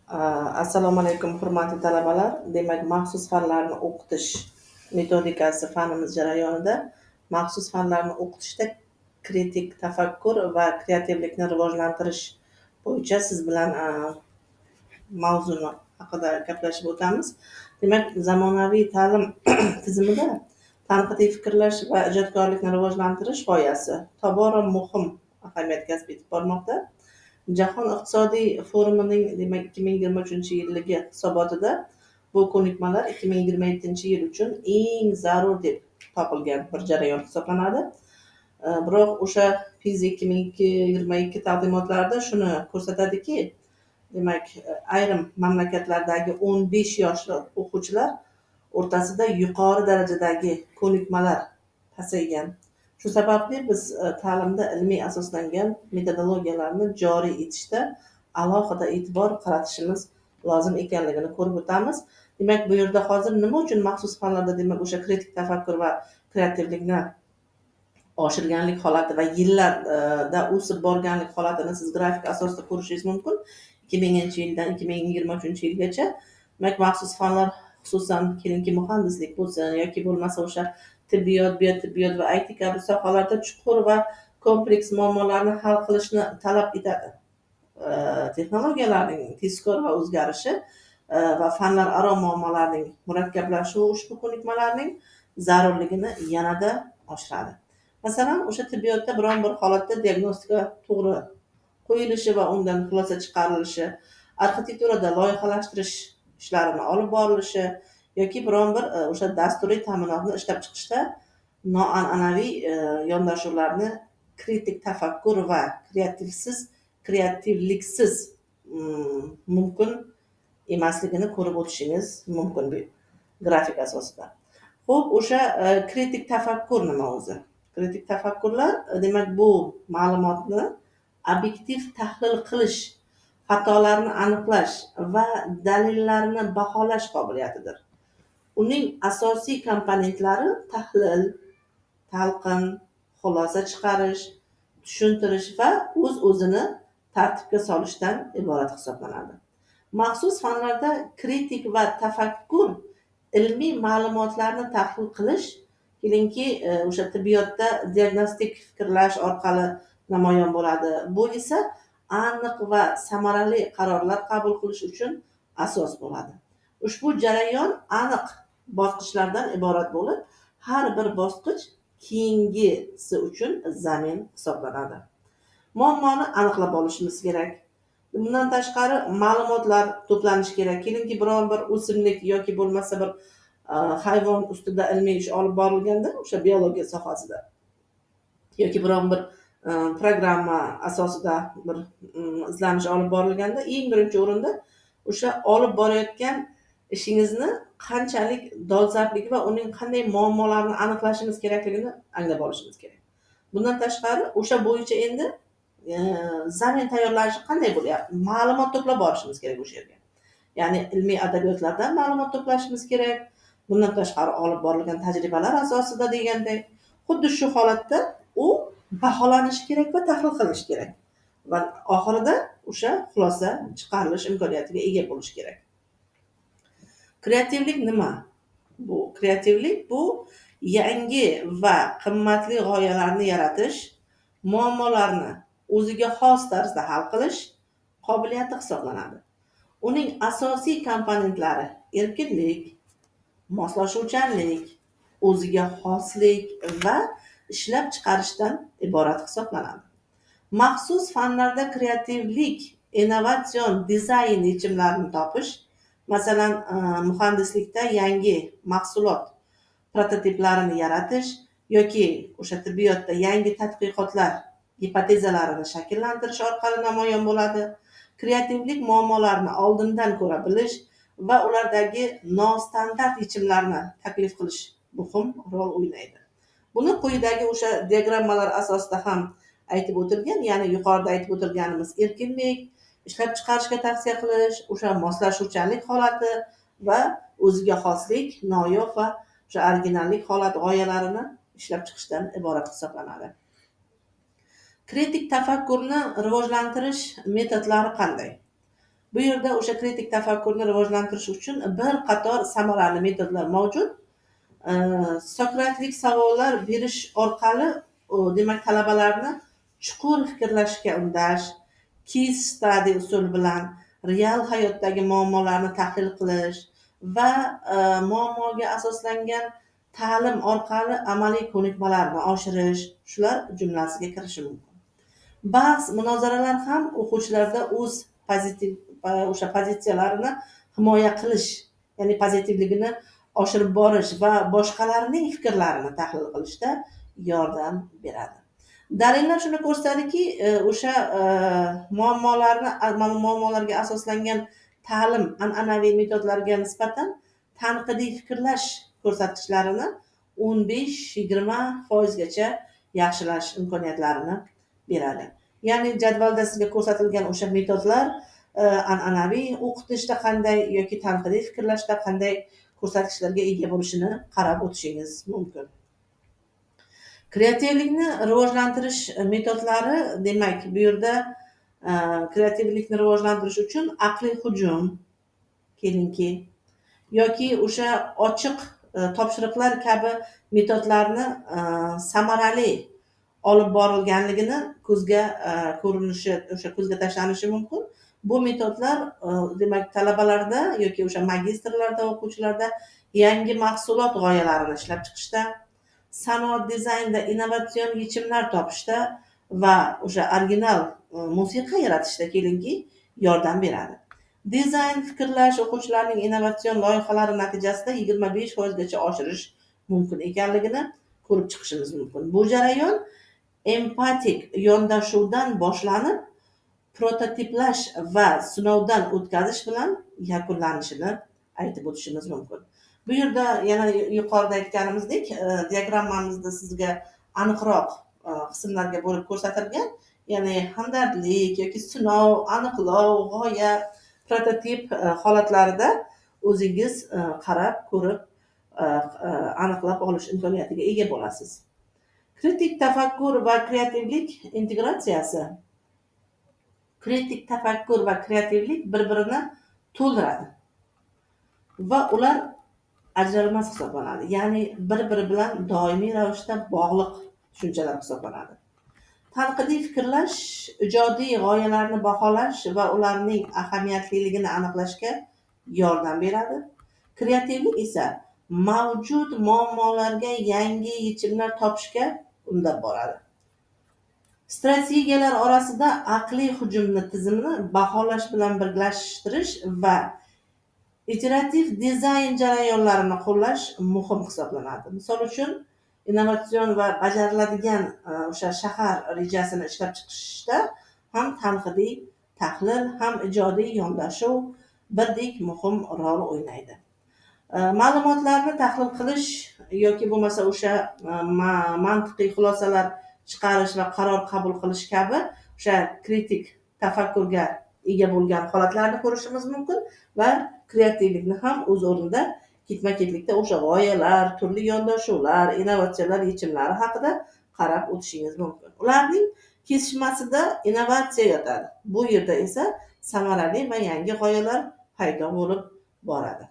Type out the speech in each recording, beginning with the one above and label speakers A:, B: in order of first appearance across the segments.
A: Assalomu alaykum, hurmatli talabalar. Demak, maxsus fanlarni o'qitish metodikasi fanimiz jarayonida maxsus fanlarni o'qitishda kritik tafakkur va kreativlikni rivojlantirish bo'yicha siz bilan mavzuni haqida gaplashib o'tamiz. Demak, zamonaviy ta'lim tizimida tanqidiy fikrlash va ijodkorlikni rivojlantirish g'oyasi tobora muhim ahamiyat kasb etib bormoqda. Jahon iqtisodiy forumining, demak, 2023-yilligi hisobotida bu ko'nikmalar 2027-yil uchun eng zarur deb topilgan bir jarayon hisoblanadi. Biroq o'sha PISA 2022 taqdimotlarida shuni ko'rsatadiki, demak, ayrim mamlakatlardagi 15 yoshli o'quvchilar o'rtasida yuqori darajadagi ko'nikmalar pasaygan. Shu sababli biz ta'limda ilmiy asoslangan metodologiyalarni joriy etishda alohida e'tibor qaratishimiz lozim ekanligini ko'rib o'tamiz. Demak, bu yerda hozir nima uchun maxsus fanlarda, demak, o'sha kritik tafakkur va kreativlikni oshirganlik holati va yillarda o'sib borganlik holatini siz grafik asosida ko'rishingiz mumkin. 2000-yildan 2023-yilgacha, demak, maxsus fanlar, xususan, kelinki muhandislik bo'lsin yoki bo'lmasa o'sha tibbiyot, biotibbiyot va IT kabi sohalarda chuqur va kompleks muammolarni hal qilishni talab etadi. Texnologiyalarning tezkor va o'zgarishi va fanlararo muammolarning murakkablashuvi ushbu ko'nikmalarning zarurligini yanada oshiradi. Masalan, o'sha tibbiyotda biron bir holatda diagnostika to'g'ri qo'yilishi va undan xulosa chiqarilishi, arxitekturada loyihalashtirish ishlarini olib borilishi yoki biron bir o'sha dasturiy ta'minotni ishlab chiqishda noan'anaviy yondashuvlarni kritik tafakkur va kreativliksiz mumkin emasligini ko'rib o'tishingiz mumkin bu grafik asosida. Xo'p, o'sha kritik tafakkur nima o'zi? Kritik tafakkurlar, demak, bu ma'lumotni obyektiv tahlil qilish, xatolarni aniqlash va dalillarni baholash qobiliyatidir. Uning asosiy komponentlari tahlil, talqin, xulosa chiqarish, tushuntirish va o'z-o'zini tartibga solishdan iborat hisoblanadi. Maxsus fanlarda kritik va tafakkur ilmiy ma'lumotlarni tahlil qilish, kelinki o'sha tibbiyotda diagnostik fikrlash orqali namoyon bo'ladi. Bu esa aniq va samarali qarorlar qabul qilish uchun asos bo'ladi. Ushbu jarayon aniq bosqichlardan iborat bo'lib, har bir bosqich keyingisi uchun zamin hisoblanadi. Muammoni aniqlab olishimiz kerak. Bundan tashqari ma'lumotlar to'planishi kerak. Kelinki biron bir o'simlik yoki bo'lmasa bir hayvon ustida ilmiy ish olib borilganda, o'sha biologiya sohasida yoki biron bir programma asosida bir izlanish olib borilganda, eng birinchi o'rinda o'sha olib borayotgan ishingizni qanchalik dolzarbligi va uning qanday muammolarni aniqlashimiz kerakligini anglab olishimiz kerak. Bundan tashqari o'sha bo'yicha endi zamin tayyorlanishi qanday bo'lyapti? Ma'lumot to'plab borishimiz kerak o'sha yerga. Ya'ni ilmiy adabiyotlardan ma'lumot to'plashimiz kerak. Bundan tashqari olib borilgan tajribalar asosida deganday, xuddi shu holatda u baholanishi kerak va tahlil qilinishi kerak. Va oxirida o'sha xulosa chiqarilish imkoniyatiga ega bo'lish kerak. Kreativlik nima? Bu kreativlik bu yangi va qimmatli g'oyalarni yaratish, muammolarni o'ziga xos tarzda hal qilish qobiliyati hisoblanadi. Uning asosiy komponentlari erkinlik, moslashuvchanlik, o'ziga xoslik va ishlab chiqarishdan iborat hisoblanadi. Maxsus fanlarda kreativlik innovatsion dizayn yechimlarini topish, masalan, muhandislikda yangi mahsulot prototiplarini yaratish yoki o'sha tibbiyotda yangi tadqiqotlar gipotezalarini shakllantirish orqali namoyon bo'ladi. Kreativlik muammolarni oldindan ko'ra bilish va ulardagi nostandart yechimlarni taklif qilish muhim rol o'ynaydi. Buni quyidagi o'sha diagrammalar asosida ham aytib o'tilgan, ya'ni yuqorida aytib o'tilganimiz erkinlik, ishlab chiqarishga tavsiya qilish, o'sha moslashuvchanlik holati va o'ziga xoslik, noyob va o'sha originallik holati g'oyalarini ishlab chiqishdan iborat hisoblanadi. Kritik tafakkurni rivojlantirish metodlari qanday? Bu yerda o'sha kritik tafakkurni rivojlantirish uchun bir qator samarali metodlar mavjud. Sokratlik savollar berish orqali demak talabalarni chuqur fikrlashga undash, case study usuli bilan real hayotdagi muammolarni tahlil qilish va muammoga asoslangan ta'lim orqali amaliy ko'nikmalarni oshirish, shular jumlasiga kirishi mumkin. Bahs, munozaralar ham o'quvchilarda o'z pozitiv o'sha pozitsiyalarini himoya qilish, ya'ni pozitivligini oshirib borish va boshqalarning fikrlarini tahlil qilishda yordam beradi. Dalillar shuni ko'rsatadiki, o'sha muammolarga asoslangan ta'lim an'anaviy metodlarga nisbatan tanqidiy fikrlash ko'rsatkichlarini 15-20% gacha yaxshilash imkoniyatlarini beradi. Ya'ni jadvalda sizga ko'rsatilgan o'sha metodlar an'anaviy o'qitishda qanday yoki tanqidiy fikrlashda qanday ko'rsatkichlarga ega bo'lishini qarab o'tishingiz mumkin. Kreativlikni rivojlantirish metodlari, demak, bu yerda kreativlikni rivojlantirish uchun aqliy hujum, kelingki, yoki o'sha ochiq topshiriqlar kabi metodlarni samarali olib borilganligini ko'zga ko'rinishi, o'sha ko'zga tashlanishi mumkin. Bu metodlar demak talabalarda yoki o'sha magistrlarda, o'quvchilarda yangi mahsulot g'oyalarini ishlab chiqishda, sanoat dizaynda innovatsion yechimlar topishda va o'sha original musiqa yaratishda kelingki yordam beradi. Dizayn fikrlash o'quvchilarning innovatsion loyihalari natijasida 25% gacha oshirish mumkin ekanligini ko'rib chiqishimiz mumkin. Bu jarayon empatik yondashuvdan boshlanib, prototiplash va sinovdan o'tkazish bilan yakunlanishini aytib o'tishimiz mumkin. Bu yerda yana yuqorida aytganimizdek, diagrammamizda sizga aniqroq qismlarga bo'lib ko'rsatilgan, ya'ni hamdardlik yoki sinov, aniqlov, g'oya, prototip holatlarida o'zingiz qarab, ko'rib, aniqlab olish imkoniyatiga ega bo'lasiz. Kritik tafakkur va kreativlik integratsiyasi. Kritik tafakkur va kreativlik bir-birini to'ldiradi va ular ajralmas hisoblanadi. Ya'ni bir-biri bilan doimiy ravishda bog'liq tushunchalar hisoblanadi. Tanqidiy fikrlash, ijodiy g'oyalarni baholash va ularning ahamiyatliligini aniqlashga yordam beradi. Kreativlik esa mavjud muammolarga yangi yechimlar topishga undab boradi. Strategiyalar orasida aqliy hujumni tizimini baholash bilan birlashtirish va iterativ dizayn jarayonlarini qo'llash muhim hisoblanadi. Misol uchun, innovatsion va bajariladigan o'sha shahar rejasini ishlab chiqishda ham tanqidiy tahlil, ham ijodiy yondashuv birdek muhim rol o'ynaydi. Ma'lumotlarni tahlil qilish yoki bo'lmasa o'sha mantiqiy xulosalar chiqarish va qaror qabul qilish kabi o'sha kritik tafakkurga ega bo'lgan holatlarni ko'rishimiz mumkin va kreativlikni ham o'z o'rnida ketma-ketlikda o'sha g'oyalar, turli yondashuvlar, innovatsiyalar yechimlari haqida qarab o'tishingiz mumkin. Ularning kesishmasida innovatsiya yotadi. Bu yerda esa samarali va yangi g'oyalar paydo bo'lib boradi.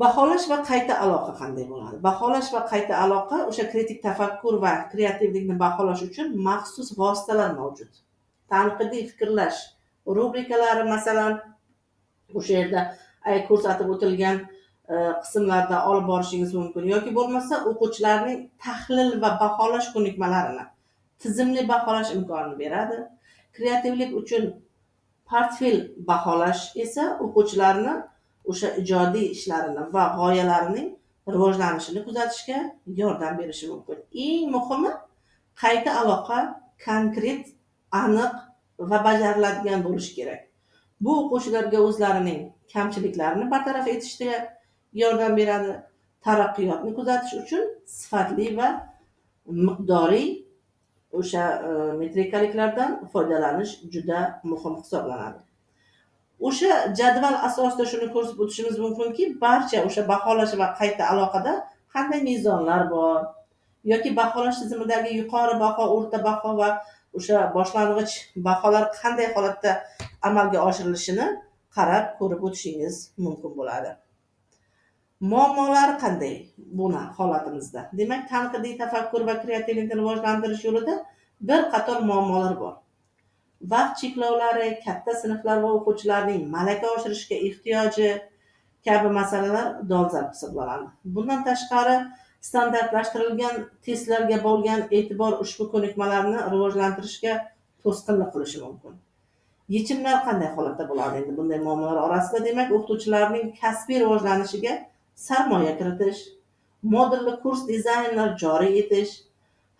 A: Baholash va qayta aloqa qanday bo'ladi? Baholash va qayta aloqa o'sha kritik tafakkur va kreativlikni baholash uchun maxsus vositalar mavjud. Tanqidiy fikrlash rubrikalari, masalan, o'sha yerda ko'rsatib o'tilgan qismlarda olib borishingiz mumkin yoki bo'lmasa o'quvchilarning tahlil va baholash ko'nikmalarini tizimli baholash imkonini beradi. Kreativlik uchun portfel baholash esa o'quvchilarni o'sha ijodiy ishlarini va g'oyalarining rivojlanishini kuzatishga yordam berishi mumkin. Eng muhimi, qayta aloqa konkret, aniq va bajariladigan bo'lishi kerak. Bu o'quvchilarga o'zlarining kamchiliklarini bartaraf etishda yordam beradi. Taraqqiyotni kuzatish uchun sifatli va miqdoriy o'sha metrikaliklardan foydalanish juda muhim hisoblanadi. O'sha jadval asosida shuni ko'rsatib o'tishimiz mumkinki, barcha o'sha baholash va qayta aloqada qanday mezonlar bor yoki baholash tizimidagi yuqori baho, o'rta baho va o'sha boshlang'ich baholar qanday holatda amalga oshirilishini qarab ko'rib o'tishingiz mumkin bo'ladi. Muammolari qanday buni holatimizda? Demak, tanqidiy tafakkur va kreativlikni rivojlantirish yo'lida bir qator muammolar bor. Vaqt cheklovlari, katta sinflar va o'quvchilarning malaka oshirishga ehtiyoji kabi masalalar dolzarb hisoblanadi. Bundan tashqari, standartlashtirilgan testlarga bo'lgan e'tibor ushbu ko'nikmalarni rivojlantirishga to'sqinlik qilishi mumkin. Yechimlar qanday holatda bo'ladi endi bunday muammolar orasida? Demak, o'qituvchilarning kasbiy rivojlanishiga sarmoya kiritish, modulli kurs dizaynlar joriy etish,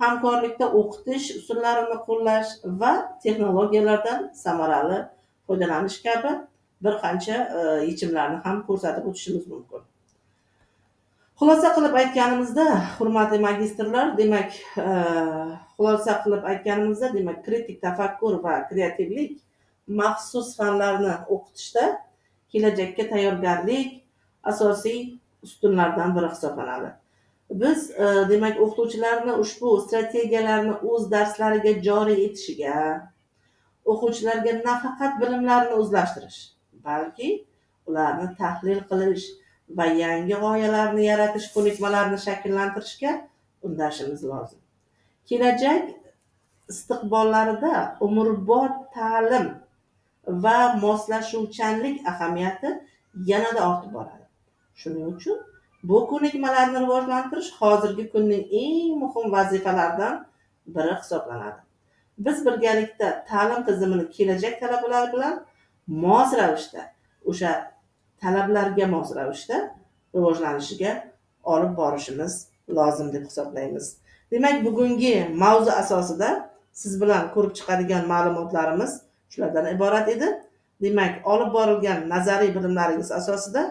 A: hamkorlikda o'qitish usullarini qo'llash va texnologiyalardan samarali foydalanish kabi bir qancha yechimlarni ham ko'rsatib o'tishimiz mumkin. Xulosa qilib aytganimizda, hurmatli magistrlar, demak, xulosa qilib aytganimizda, demak, kritik tafakkur va kreativlik maxsus fanlarni o'qitishda kelajakka tayyorgarlik asosiy ustunlardan biri hisoblanadi. Biz demak, o'qituvchilarni ushbu strategiyalarni o'z darslariga joriy etishiga, o'quvchilarga nafaqat bilimlarni o'zlashtirish, balki ularni tahlil qilish va yangi g'oyalarni yaratish ko'nikmalarini shakllantirishga undashimiz lozim. Kelajak istiqbollarida umrbod ta'lim va moslashuvchanlik ahamiyati yanada ortib boradi. Shuning uchun bu ko'nikmalarni rivojlantirish hozirgi kunning eng muhim vazifalaridan biri hisoblanadi. Biz birgalikda ta'lim tizimini kelajak talablari bilan mos ravishda, o'sha talablarga mos ravishda rivojlanishiga olib borishimiz lozim deb hisoblaymiz. Demak, bugungi mavzu asosida siz bilan ko'rib chiqadigan ma'lumotlarimiz shulardan iborat edi. Demak, olib borilgan nazariy bilimlaringiz asosida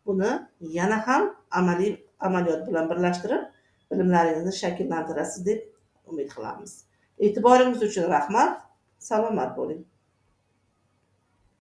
A: buni yana ham amaliy amaliyot bilan birlashtirib, bilimlaringizni shakllantirasiz deb umid qilamiz. E'tiboringiz uchun rahmat. Salomat bo'ling.